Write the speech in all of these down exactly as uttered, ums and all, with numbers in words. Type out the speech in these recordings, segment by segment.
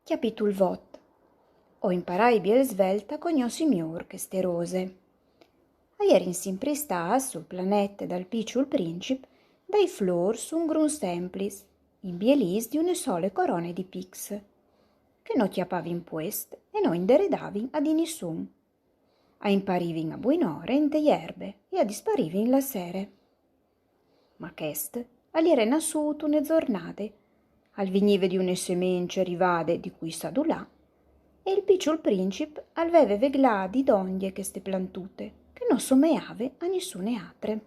Capitol vot. O imparai biel svelt a cognossi miôr cheste rose. A jerin simpri stâts sul planete dal piçul princip dai flôrs un grum semplis, imbielîts di une sole corone di pics, che no cjapavin puest e no inderedavin a di nissun. A imparivin a buinore inte jerbe e a disparivin la sere. Ma chest al jere nassût une zornade, al vignive di une semence rivade di cui sa dulà, e il piçul princip al veve veglât di dongje cheste plantute, che no someave a nissune altre.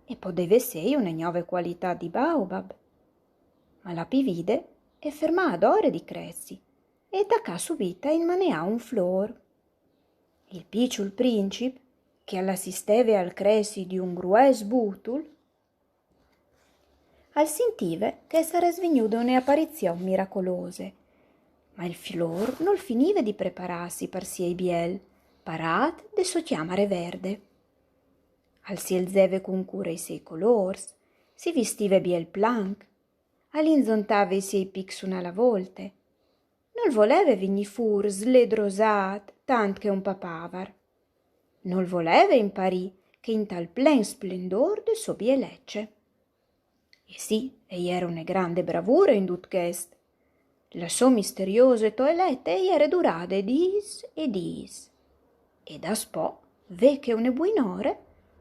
E podeve sei une gnove cualitât di baobab. Ma la pivide e fermà adore di cressi e e tacà subit a inmaneâ un flôr. Il piçul princip, che al assisteve al cressi di un grues butul, al sintive che e sarès vignude une aparizion miracolose. Ma il flôr nol finive di preparâsi par siei biel, parât de sô cjamare verde. Al sielzeve cun cure i siei colôrs, si vistive biel planc, al inzontave i siei pics une a la volte. Nol voleve vignî fûr sledrosât tant che un papavar. Nol voleve imparî che intal plen splendôr de sô bielece. E sì, e jere une grande bravure in dut chest. La sô misteriose toelete e jere durade dîs e dîs. E daspò, ve che une buinore,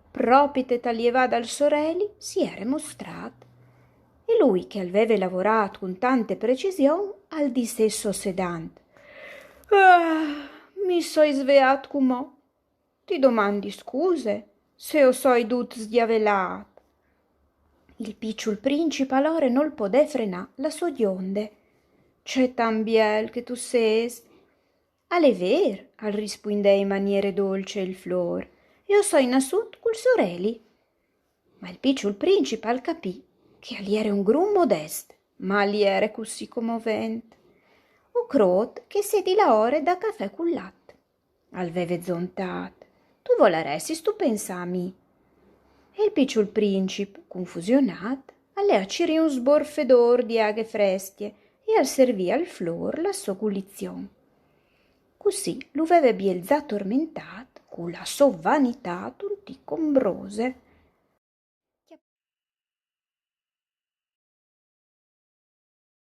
propit tal jevâ dal soreli, si jere mostrât. E lui, che al veve lavorât cun tante precision, al disè sossedant: «Ah, mi soi sveât cumò. Ti domandi scuse, se o soi dut sgjavelât.» Il piçul princip alore nol podè frenâ la sô gjonde. «Ce tant biel che tu sês!» «Al è vêr», al rispuindè in maniere dolce il flôr, «e o soi nassût cul soreli.» Ma il piçul princip al capì che al jere un grum modest, ma al jere cussì comovent. «O crôt che e sedi la ore dal cafè cul lat», al veve zontât. «Tu volaressistu pensâ a mi?» E il piçul princip, confusionât, al lè a cirî un sborfedôr di aghe frescje e al servì al flôr la sô gulizion. Cussì lu veve bielzà tormentât cu la sô vanitât un tic ombrose.